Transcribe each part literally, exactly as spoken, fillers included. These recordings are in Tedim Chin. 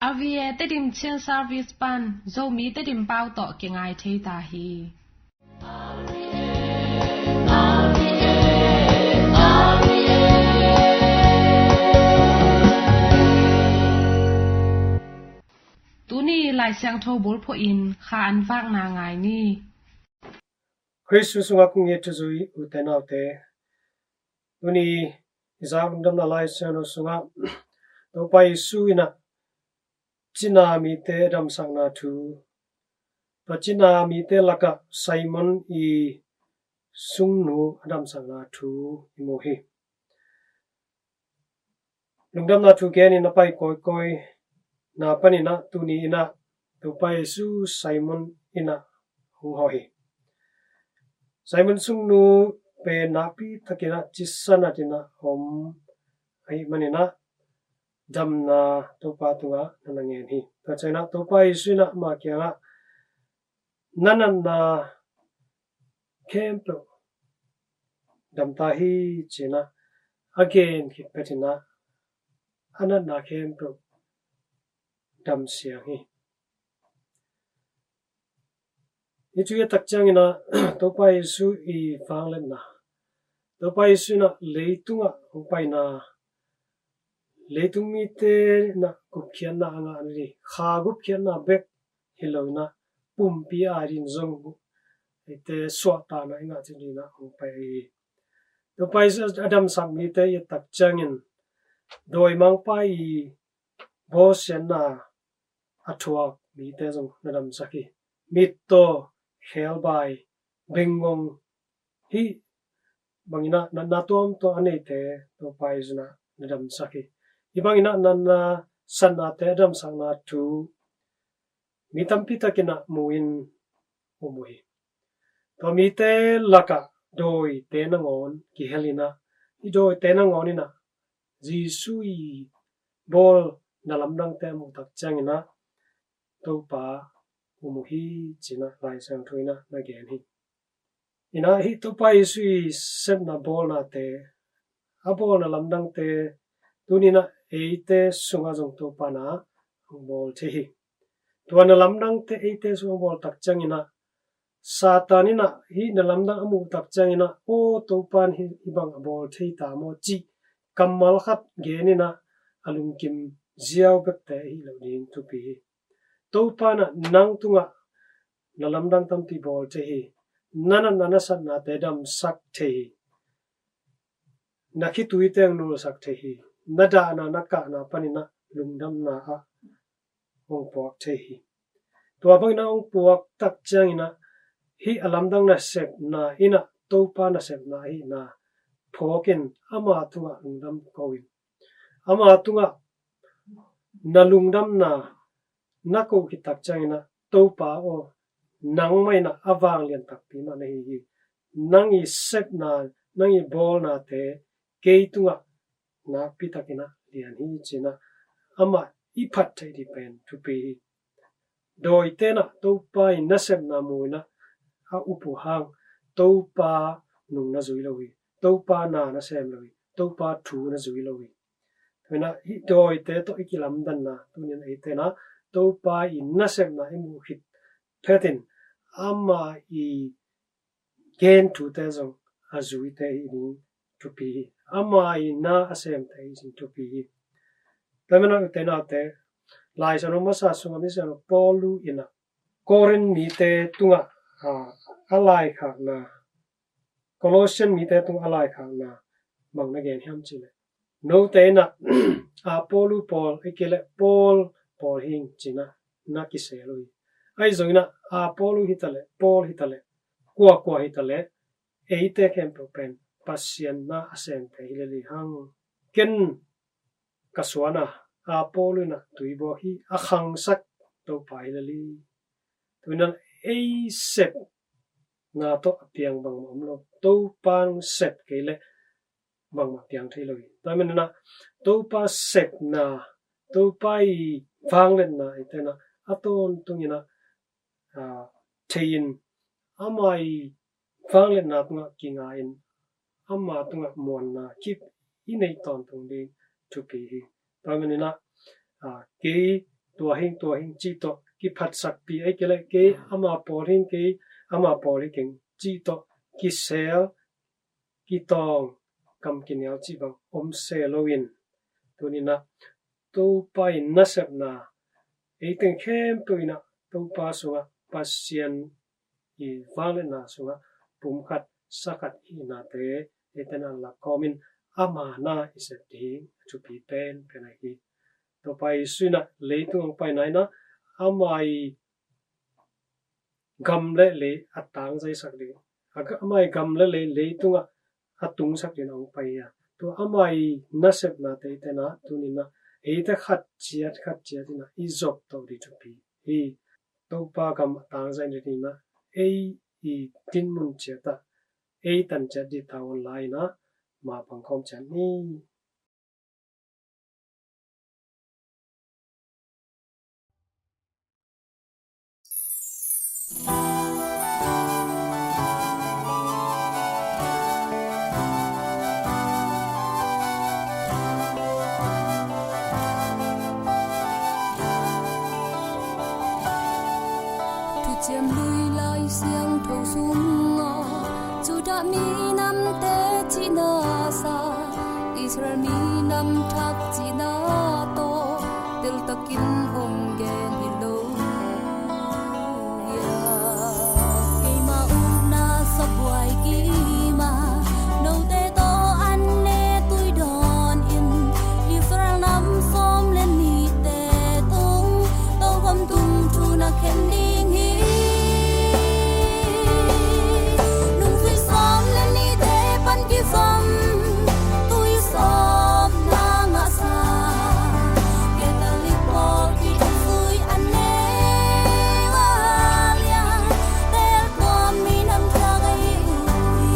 R V A Tedim Chin Service pan Zomi Tedim pau tawh kingai thei ta hi. Tuni Lai Siangtho bulphuh in kha an vakna ngai ni. Khrist sungah kong it thuzui ute naute, tuni i zak lungdamna Lai Siangtho sungah Topa Jesu in ah cina mite a damsakna thu, tua cina mite lakah Simon i sungnu a damsakna thu i mu hi. Lungdamna thu genin a pai kawikawi na panin ah tuni in ah Topa Jesu Simon in ah hong hawh hi. Simon sungnu pen nakpi takin ah cisa natin ah om ahih manin ah damna Topa tungah na na ngen hi. Tua ciangin ah Topa Jesu in ah ama kiangah na natna khempeuh dam ta hi ci-in ah a gen khit phetin ah a natna khempeuh dam siang hi. Hih thu-in a tak ciangin ah Topa Jesu i vangliatna, Topa Jesu in ah leitungah hong paina, leitung mite in ah gupkhiatna a ngah ding, kha gupkhiatna bek hi lo in ah pumpi a ding zong eite suahtakna i ngah ding in ah hong pai hi. Topa Jesu a damsak mite i tak ciangin dawimangpa i bawlsiatna a thuak mite zong na damsak hi. Mittaw, khebai, bengngong, hih bangin ah natna tuamtuam a neite Topa Jesu in ah na damsak hi. Hih bangin ah natna satnate a damsakna thu mi tampi takin ah mu-in um uh hi. Tua mite lakah dawite nangawn kihel in ah, hih dawite nangawn in ah Jesu i bawlna lamdangte a muh tak ciangin ah Topa um uh hi ci-in ah Lai Siangtho in ah na gen hi. In ah hih Topa Jesu i sepna bawlnate, a bawlna lamdangte tuni in ah eite sungah zong Topa in ah hong bawl thei hi. Tua na lamdangte eite sungah hong bawl tak ciangin ah Satan in ah hih na lamdang a muh tak ciangin ah, aw, Topa in hih, hih bang a bawl thei ta maw cih kammal khat gen in ah a lungkim ziau bekte ahi lo ding thupi hi. Topa in ah nang tungah na lamdang tampi bawl thei hi. Na natna na satnate damsak thei hi. Na khitui teng nulsak thei hi. Na dahna na kahna panin ah lungdamna ah hong puak thei hi. Tua bangin ah hong puak tak ciangin ah hih a lamdang nasepna in ah Topa nasepna ahihna phawkin ama tungah lungdam ko in, ama tungah na lungdamna na koh khit tak ciangin ah, Topa aw, nangmah in ah a vanglian takpi mah na hi hi. Nang i sepna, nang i bawlnate kei tungah nakpi takin ah lian hi ci-in ah amah i phat theih ding pen thupi hi. Dawite in ah Topa i nasepna mu-in ah a up uh hang Topa nung na zui lo hi. Topa na na sem lo hi. Topa thu na zui lo hi. Tua in ah hih dawite tawh i kilamdanna, tuni in ah eite in ah Topa i nasepna i muh khit phetin ama i gen thute zong a zuite hi ding thupi hi. Ama i na a semte hi ding thupi hi. Tua manin ah ute naute, Lai Siangtho masa sungah mi siangtho Paulu in ah Korin mite tungah, a, a laikhakna, Colossian mite tungah a laikhakna bang na gen hiam cih leh, note in ah Apollo pawl, ahih kei leh Paul pawl hi ing ci-in ah na kisel uh hi. Ahi zongin ah Apollo hi ta leh, Paul hi ta leh, kuakua hi ta leh, eite khempeuh pen Pasian na a semte hi lel hi hang. Ken ka suan a, Apollo in ah tuibuak hi, a khangsak Topa hi lel hi. Tua in ah ei sepna tawh a piang bangmah om lo. Topa in sep kei leh bangmah piang thei lo hi. Tua manin ah Topa sepna, Topa i vangliatna eite in ah a tawntungin ah, a, thei-in, ama i vangliatna tungah kinga-in, ama tungah muanna kip i neih tawntung ding thupi hi. Tua manin ah, a, kei tua hing tua hing cih tawh kiphatsakpi, ahih kei leh kei ama pawl hing, kei ama pawl hi keng cih tawh kisel, kitawng, kam kinial cih bang om se loin, tuni-in ah Topa i nasepna, ei teng khempeuh in ah Topa sungah Pasian i vangliatna sungah pumkhat sakhat hihnate eite'n ah lakkawmin ama na i sep ding a thupi penpen ahi hi. Topa Jesu in ah leitung hong paina in ah ama i gam le lei a tangzaisak ding, a ga-, ama i gam le lei leitungah a tungsak dingin hong pai hi a. Tua ama i nasepnate eite'n ah tuni-in ah eite khat ciat khat ciat in ah i zop to ding thupi hi. Topa gam a tangzai ni dingin ah ei i dinmun ciat ah ei tan ciat ding tavuan lai-in ah mapang khawm ciat ni. Thuciam Lui Lai Siangtho sungah Judah minamte cihna sang Israel minam thak cihna tawh teltakin hong gen hi lo hiam? Keima ukna sabuai kima note tawh an ne tui dawnin Israel nam sawm le nihte tung tokhom tung thu na khen ding hi. Nungzui sawm le nihte pan kivam tui sawm na ngahsa Catholic pawl kitung zui an ne a liang tel tua minam thak ahi uh hi.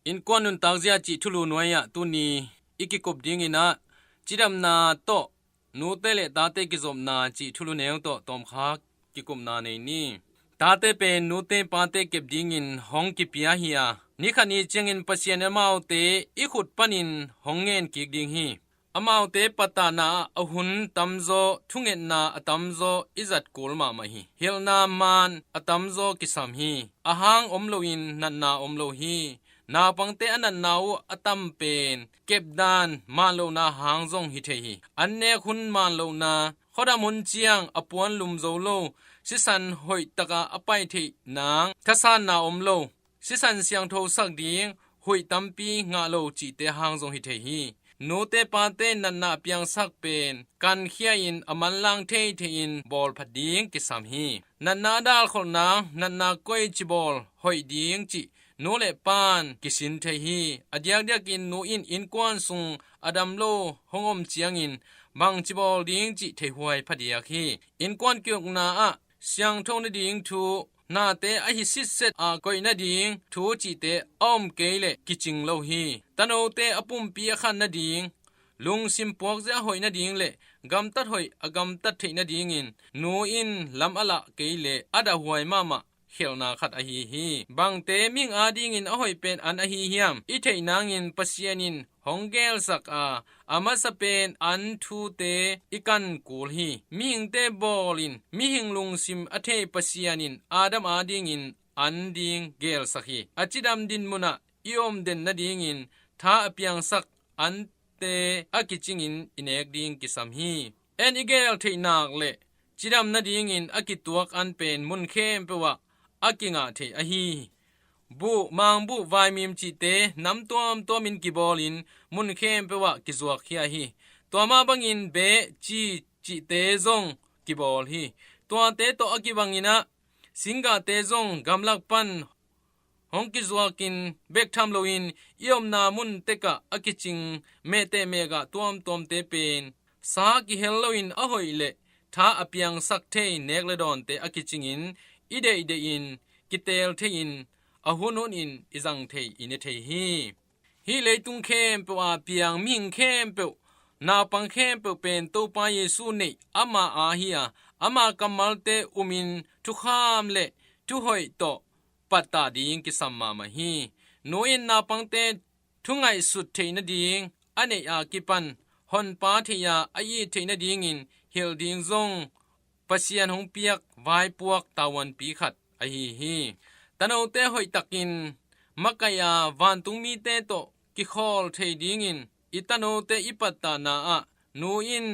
Innkuan nuntakzia cih thulu nuai-ah tuni i kikup dingin ah, cidamna tawh nute le tate kizopna cih thulu neu tawh tawmkha kikupna nei ni. Tate pen nute pate kep dingin hong kipia hi a, ni khat ni ciangin Pasian in amaute i khut panin hong ngen kik ding hi. Amaute pattahna ah a hun tamzaw, thungetna a tamzaw i zat kul mahmah hi. Hilhna maan a tamzaw kisam hi. A hang om loin natna om lo hi. Naupangte a natna uh a tam pen kepdan maan lohna hang zong hi thei hi. An nek hun maan lohna, khuadam hun ciang a puan lum zo lo, sisan hoih taka a pai theih nang thasanna om lo, sisan siangtho sak ding huih tampi ngah lo cihte hang zong hi thei hi. Nute pate natna a piangsak pen kankhia in a manlang theithei in bawlphat ding kisam hi. Natna a dalkholh nang, natna koici bawl hoih ding cih nu le pan kisin thei hi. A diakdiakin nu in innkuan sung a dam lo hong om ciangin bangci bawl ding cih theihuai phadiak hi. Innkuan kiukna ah siangtho nading thu, nate a hi sitset a koih nading thu cihte a om kei leh kicing lo hi. Tanote a pumpi a khan nading, lungsim puakzia a hoih nading le gamtat hoih a gamtat theih nadingin nu in lam a lah kei leh a dahhuai mahmah khialhna khat ahi hi. Bangte mihing adingin a hoih pen an ahi hiam? I theih nangin Pasian in hong gelsak a, a masa pen an thute i kan kul hi. Mihingte bawlin mihing lungsim a thei Pasian in Adam adingin an ding gelsak hi. A cidam dinmun ah i om den nadingin tha a piangsak ante a kicingin i nek ding kisam hi. En i gel theih nak le cidam nadingin a kituak an pen mun khempeuh ah a kingah theih ahi hi. Buh, mangbuh, vaimim cihte nam tuamtuamin kibawlin mun khempeuh ah kizuak khia hi. Tua mah bangin beh, ci cihte zong kibawl hi. Tuate tawh a kibangin ah singgahte zong gamlak pan hong kizuakin bek tham loin i omna mun tekah a kicing mehteh mehgah tuamtuamte pen sa kihel loin a hoih le tha a piangsak thei nek le dawnte a kicingin i deihdeih in, kiteel thei in, a hunhun in i zang thei, i ne thei hi. Hih leitung khempeuh a piang mihing khempeuh, naupang khempeuh pen Topa Jesu neih ama a hi a, ama kammalte umin thukham le thuhoih tawh pattah ding kisam mahmah hi. Nu in naupangte thu ngaihsut theih nading a neih a kipan honpa thei a, a it theih nadingin hilh ding zong Pasian hong piak vaipuak tavuanpi khat ahi hi. Tanote hoihtakin makaih a, vantung mite tawh kikhawl thei dingin i tanote i pattahna ah nu in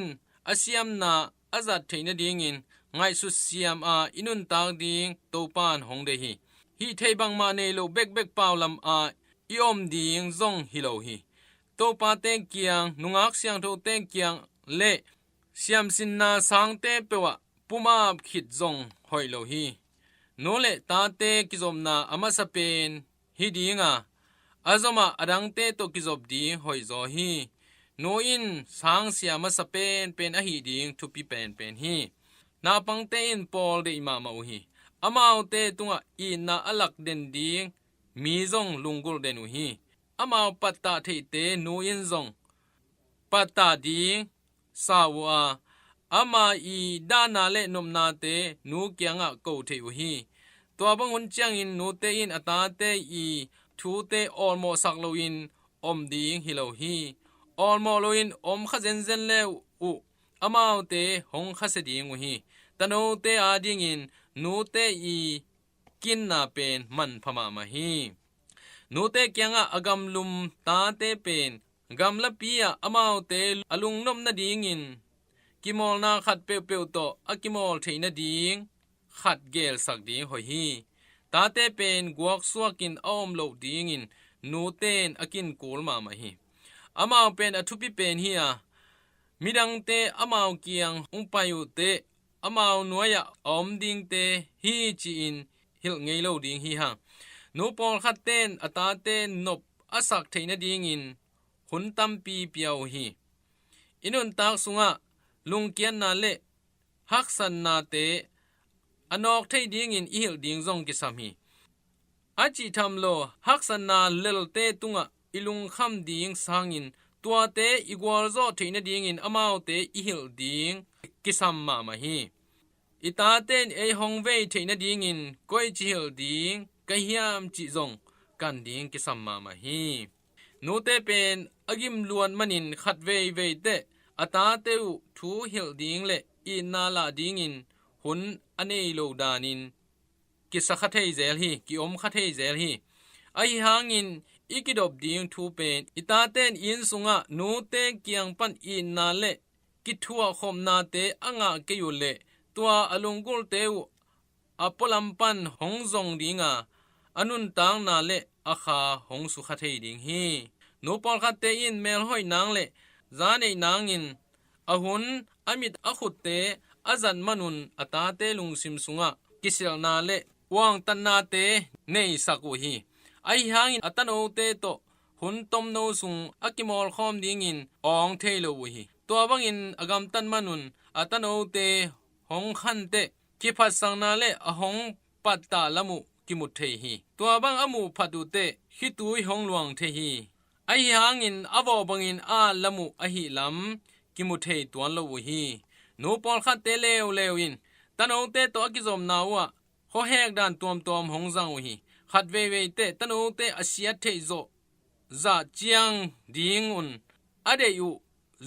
a siamna a zat theih nadingin ngaihsut siam a i nuntak ding Topan hong deih hi. Hih theih bangmah nei lo bekbek paulam a i om ding zong hi lo hi. Topa teng kiang, nungak siangtho teng kiang le siamsinna sangte peuh ah pumap khit zong hoih lo hi. Nu le tate kizopna a masa pen hi ding a, a zomah a dangte tawh kizop ding hoihzaw hi. Nu in sangsia masa penpen ahi ding thupi penpen hi. Naupangte in pawl deih mahmah uh hi. Amaute tungah itna a lak den ding mi zong lunggulh den uh hi. Amau pattah theihte nu in zong pattah ding sa uh a, ama i dahna le nopnate nu kiangah ko thei uh hi. Tua bang hun ciangin nute in a tate i thute awlmawhsak loin om ding hi lo hi. Awlmawh loin om kha zenzen le uh amaute hong khasia ding uh hi. Tanote adingin nute i kinna pen manpha mahmah hi. Nute kiangah a gamlum tate pen gamlapi ah amaute a lungnop nadingin kimawlna khat peuhpeuh tawh a kimawl theih nading khat gelsak ding hoih hi. Tate pen guaksuakin a om loh dingin nute in a kin kul mahmah hi. Amau pen a thupi pen hi a, midangte amau kiang hong pai uhteh amau nuai-ah a om dingte hi ci-in hilh ngei lo ding hi hang. Nu pawlkhatte in a tate nop a sak theih nadingin hun tampi pia uh hi. I nuntak sungah lungkiatna le haksatnate a nawk thei dingin i hilh ding zong kisam hi. a cih tham lo haksatna lelte tungah i lungkham ding sangin tuate i gualzawh theih nadingin amaute i hilh ding kisam mahmah hi. I tate in ei hong vei theih nadingin koici hilh ding ka hiam cih zong kan ding kisam mahmah hi. Nute pen a gimluat manin khat veivei teh a tate uh thu hilh ding le itna lah dingin hun a nei lo danin kisa kha thei zel hi, kiom kha thei zel hi. Ahi hangin i kidop ding thu pen i tate in inn sungah nute kiang pan itna le kithuahkhopnate a ngah kei uh leh tua a lunggulhte uh a pualam pan hong zong dinga a nuntakna le a kha hong sukha thei ding hi. Nu pawlkhatte in melhoih nang le za neih nangin a hun a mit a khutte a zat manun a tate lungsim sungah kisilhna le uangtatnate neisak uh hi. Ahi hangin a tanote tawh hun tomno sung a kimawlkhawm dingin awng thei lo uh hi. Tua bangin a gamtat manun a tanote hong khanteh kiphatsakna le a hong pattah lam uh kimut thei hi. Tua bang a muh phat uhteh khitui hong luang thei hi. Ahi hangin a vawh bangin a at lam uh ahi lam kimu thei tuan lo uh hi. Nu pawlkhatte leuleu in tanote tawh a kizopna uhah khuahek dan tuamtuam hong zang uh hi. Khat veivei teh tanote a siat theih zawh zah ciang dingun a deih uh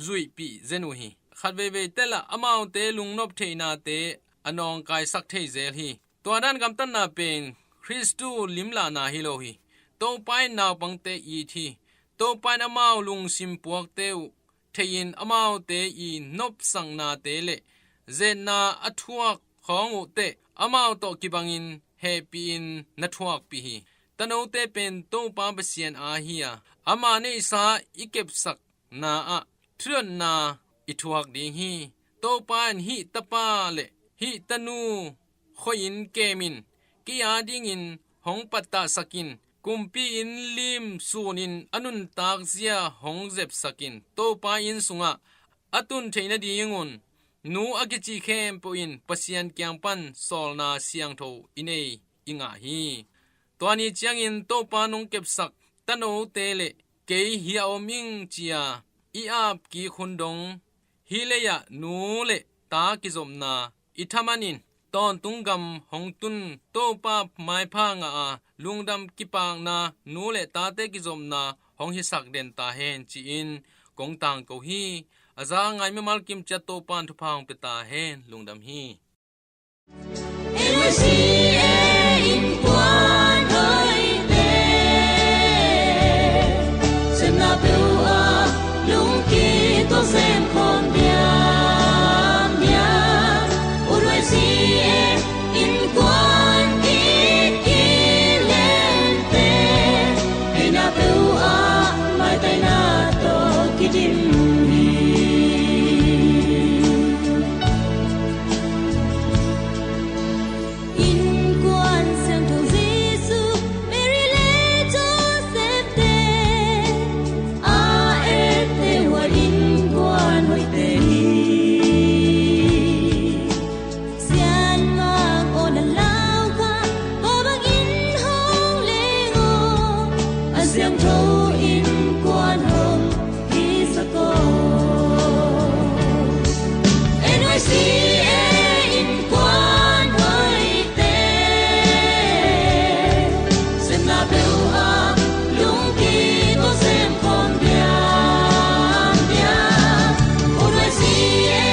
zuihpih zen uh hi. Khat veivei teh lah amaute lungnop theihnate a nawngkaisak thei zel hi. Tua dan gamtatna pen Khristu limlahna hi lo hi. Topa in naupangte it hi. Topa in amau lungsim puakte uh theihin amaute i nopsaknate le zetna a thuak khawng uhteh amau tawh kibangin hehpihin na thuakpih hi. Tanote pen Topa Pasian aa hi a, ama neihsa i kepsakna ah thudotna i thuak ding hi. Topa in hih tapa le hih tanu khoihin kemin kei a dingin hong pattahsak in, kumpi inn lim sunin a nuntak zia hong zepsak in, Topa inn sungah a tun theih nadingun nu a kici khempeuh in Pasian kiang pan sawlna siangtho i nei i ngah hi. Tua ni ciangin Topa nong kepsak tanote le kei hi a om ing cia i ap kik hun dong hih lei-ah nu le ta kizopna i thaman in tawntung gam hong tun Topa maipha ngah a lungdam kipakna nu le tate kizopna hong hisak den ta hen ci-in kong tangko hi. A za ngai mimal kimciat Topa in thupha hong pia ta hen. Lungdam hi. N Y C A innkuan hoihte, sepna peuh ah lungkituak sem khawm diamdiam. N Y C A innkuan kikilemte, neihna peuh ah maitaina tawh kidim hi. Innkuan siangtho Jesuh, Mary le Joseph te a ette uh a innkuan hoihte hi. Sianmak aw na lau kha, tua bangin hong leng aw, a siangtho innkuan hong hisak aw. N Y C A innkuan hoihte, sepna peuh ah lungkituak sem khawm diamdiam. N Y C A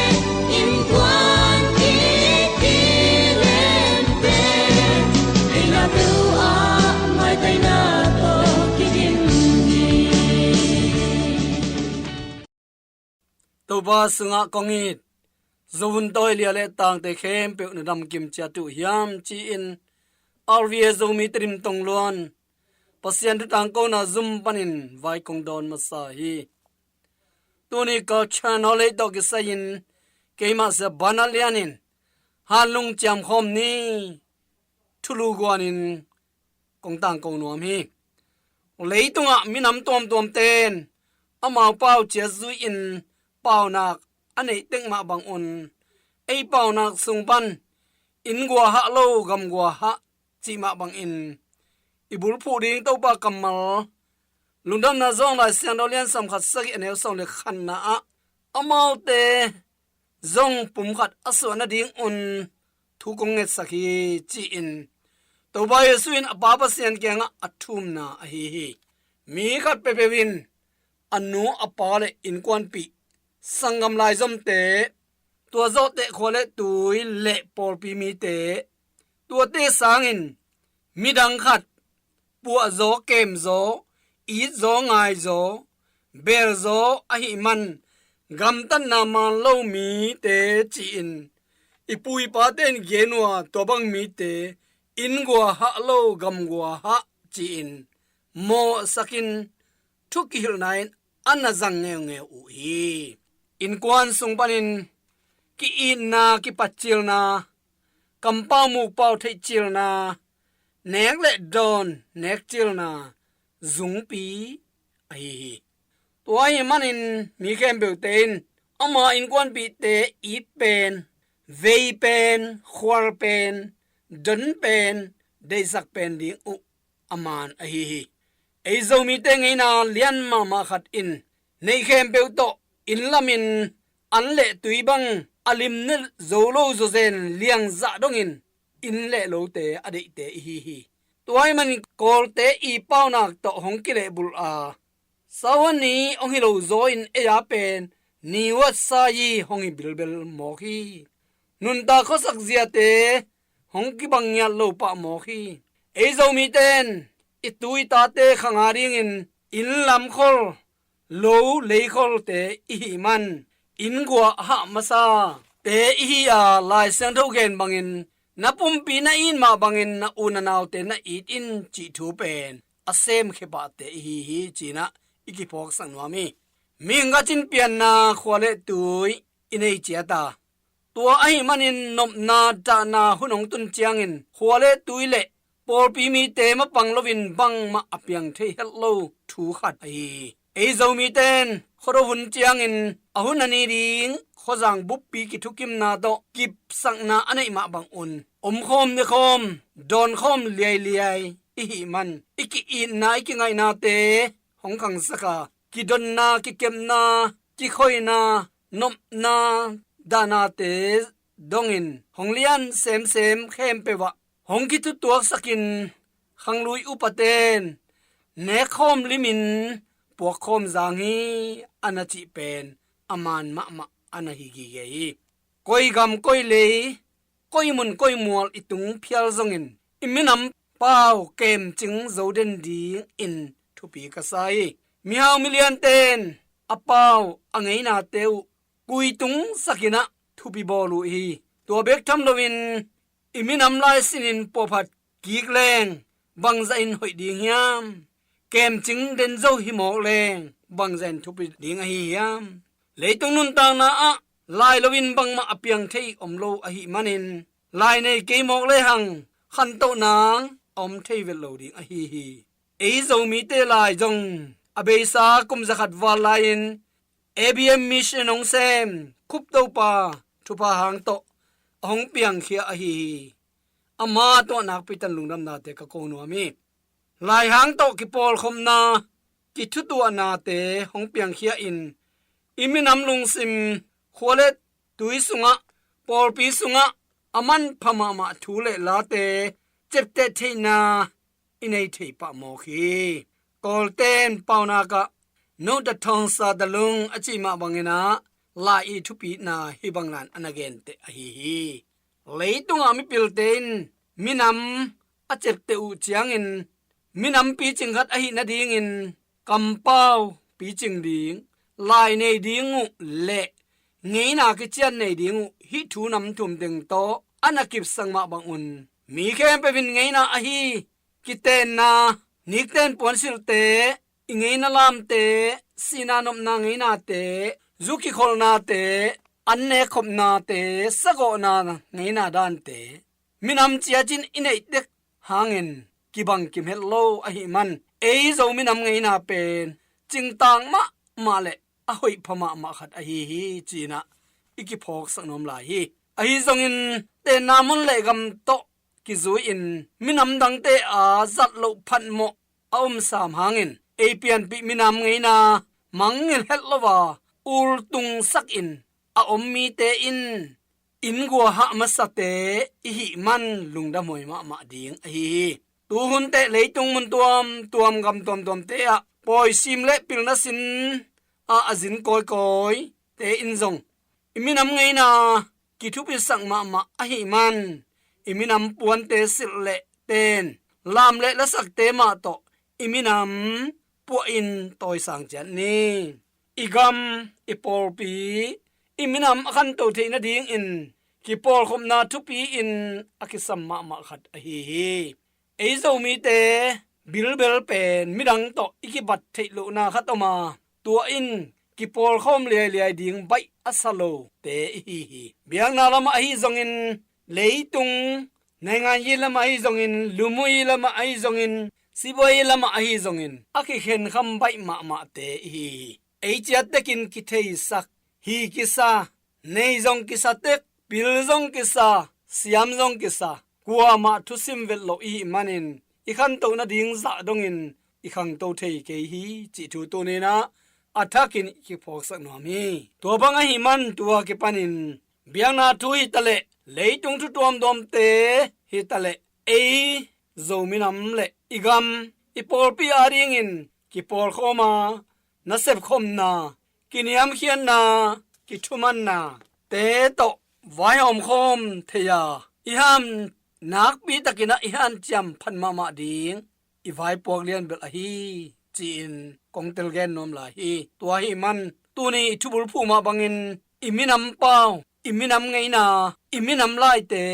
innkuan kikilemte, neihna peuh ah maitaina tawh kidim hi. Topa sungah kong it, Zo hun tawi lia le tangte khempeuh na damkim ciat uh hiam ci-in R V A Zomi Tedim Tongluan Pasian thu tangkona zum panin vai kong dawn masa hi. Tuni culture knowledge tawh kisai-in keimah Sia Banat Lian in Hanlung Ciamkhawm Ni thulu guanin kong tangko nuam hi. Leitungah minam tuamtuamte in amau pau ciat zui-in paunak a neih tek mah bangun ei paunak sung pan inn guahah lo gam guahah cih mah bangin i bulphuh ding Topa kammal, Lungdamna Zong Lai Siangtho lian sawm khat sagih a neu sawm le khatna ah amaute zong pumkhat a suah nadingun thu kong ngetsak hi, ci-in Topa Jesuh in a Pa Pasian kiangah a thumna ahi hi. Mi khat peuhpeuh in a nu a pa le innkuanpih, sanggam laizomte, tua zawhteh khua le tui le pawlpi mite, tuate sangin midang khat puahzaw, kemzaw, itzaw, ngaizaw, belzaw ahih man gamtatna man lo mite ci-in i pu i pate in gen uh a, tua bang mite inngua hah lo, gamngua hah ci-in mawhsakin thu kihilhna in a na zang ngeungeu uh hi. Innkuan sung panin ki-itna, kipatcilna, kampau mukpau theihcilna, nek le dawn nekcilna zungpi ahi hi. Tua ahih manin mi khempeuhte in ama innkuanpihte it pen, vei pen, khual pen, don pen, deihsak pen ding uh a man ahi hi. Ei Zomite ngeina lian mahmah khat in neih khempeuh tawh inn lamin an le tui bang a limnet zo lo zawzen liangzah dongin inn le lote a deihte ihi hi. Tua ahih manin Kawlte i paunak tawh hong kilehbulh a, Sawa ni hong hi lo zaw in ei a pen ni huat sa hi hong hi bilbel mawk hi. Nuntak khuasak ziate hong kibang ngiat lo pah mawk hi. Ei Zomite in i tu i tate khang a dingin inn lam khol, lo lei kholte ihih man, inngua hah masate ihi a, Lai Siangtho gen bangin, na pumpi na it mah bangin na u na naute na it in, cih thu pen a semkhia pahte ihi hi, ci-in ah i kiphawksak nuam hi. Mihing khat in pianna khua le tui i nei ciat a, tua ahih manin nopna dahna hun hong tun ciangin khua le tui le pawlpi mite mapang loin bangmah a piang thei het lo thu khat ahi hi. Ei Zomite in Khuado hun ciangin a hun a ni ding khuazang buppi kithukimna tawh kipsakna a neih mah bangun omkhawm, nekhawm, dawnkhawm liailiai ihih man i ki-itna, i kingaihnate hong khangsak a, kidonna, kikepna, kikhoihna, nopna dahnate dongin hong lian semsem khempeuh ah hong kithutuaksakin khanglui upate in nekkhawm limin puakkhawm zang hi a na cih pen a man mahmah a na hi gige hi. Koi gam, koi lei, koi mun, koi mual i tung phial zongin i minam pau kemcing zo den dingin thupi ka sa hi. Mihau miliante in a pau, a ngeinate uh kuitung sakin ah thupi bawl uh hi. Tua bek tham loin i minam lai sinin puahphat kik leng bangzah in hoih ding hiam? Kemcing den zo hi mawk leng bangzah in thupi ding ahi hiam? Leitung nuntakna ah lai loin bangmah a piang thei om lo ahih manin, lai nei kei mawk lehang khantoh nang a om thei vet lo ding ahi hi. Ei Zomite lai zong a beisa kum zakhat val lai-in A B M Mission hong sem Khup Topa thupha hang tawh a hong piangkhia ahi hi. Ama tungah nakpi takin lungdamnate ka ko nuam hi. Laihang tawh kipawlkhopna, kithutuahnate hong piangkhia in i minam lungsim, khua le tui sungah, pawlpi sungah a manpha mahmah thu le late ciapteh theihna i nei thei pah mawk hi. Kawlten paunak ah, "Note the thong sa the lung," a cih mah bangin ah, lai i thupina hih bang lai-in a na genteh ahi hi. Leitungah mipilte in minam a ciapteh uh ciangin, minam picing khat ahih nadingin kampau picing ding, lai nei ding uh le ngeina kician nei ding uh, hih thu nam thum teng tawh a na kipsak mah bangun, mi khempeuh in ngeina ahi kitenna, nikten puansilhte, i ngeina lamte, sihna nopna ngeinate, zu kikholhnate, an nekkhopnate, sagawhna ngeina dante, minam ciat in i neih tek hangin kibang kim het lo ahih man, ei Zo minam ngeina pen cingtaak mahmah le a hoih pha mahmah khat ahi hi, ci-in ah i kiphawksak nuam lai hi. Ahi zongin, tenna mun le gam tawh kizui-in minam dangte a zat loh phatmawh a om sam hangin ei pianpih minam ngeina mangngilh het lo a ultungsakin a om mite in inn guahah masate i hih man lungdamhuai mahmah ding ahi hi. Tuhun teh leitung mun tuamtuam gam tuamtuamte ah pawisim le pilna sin ah a zin kawikawite in zong i minam ngeina kithupisak mahmah ahih man i minam puante silh le ten lam le lasakte mah tawh i minam puahin tawisang ciat ni. I gam, i pawlpi, i minam a khanto theih nadingin kipawlkhopna thupi-in a kisam mahmah khat ahi hi. Ei Zomite bilbel pen midang tawh i kibat theih lohna khat om a, tua in kipawlkhawm liailiai ding baih a sa lote i hi hi. Biakna lamah ahi zongin, leitung naingan yi lamah ahi zongin, lumui lamah ahi zongin, sibuai lamah ahi zongin a kikhenkham baih mahmahte i hi hi. Ei ciattekin kitheisak, hi kisa, nei zong kisa tek, pil zong kisa, siam zong kisa, kuamah thusim vet loh i hih manin i khanto nading zah dongin i khangto thei kei hi cih thu tuninah a thakin i kiphawksak nuam hi. Tua bang ahih man tua kipanin biakna thu hitaleh leitung thu tuamtuamte hitaleh ei Zo minam le i gam, i pawlpi adingin kipawlkhawm a, nasepkhopna, kiniamkhiatna, kithumanna te tawh vaihawmkhawm thei a, i ham nakpi takinah i hanciam phat mahmah ding i vaipuak lianbelh ahi, ci-in kong telgen nuam lai hi. Tua ahih man tuni i thubulphuh mah bangin i minam pau, i minam ngeina, i minam laite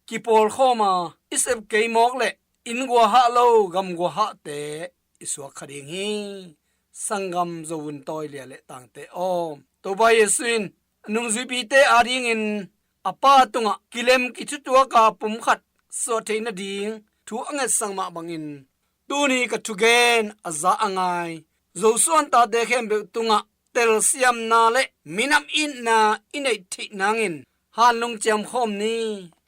kipawlkhawm a, i sep kei mawk le inn guahah lo gam guahahte i suak kha ding hi. Sanggam Zo vun tawi lia le tangte aw, Topa Jesu in a nungzuipite adingin a Pa tungah kilem kithutuaka pumkhat suah theih nading thu a ngetsak mah bangin tuni ka thugen a za a ngai Zosuan tate khempeuh tungah telsiamna le minam itna i neih theih nangin hanlung ciamkhawm ni.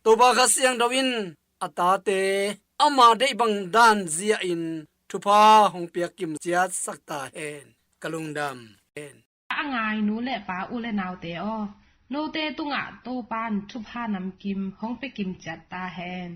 Topa Kha Siangtho in a tate ama deih bang dan zia-in thupha hong piak kim ciatsak ta hen. Ka lungdam hen. A ngai nu le pa, u le naute aw, note tungah Topan thupha namkim hong pia kim ciat ta hen.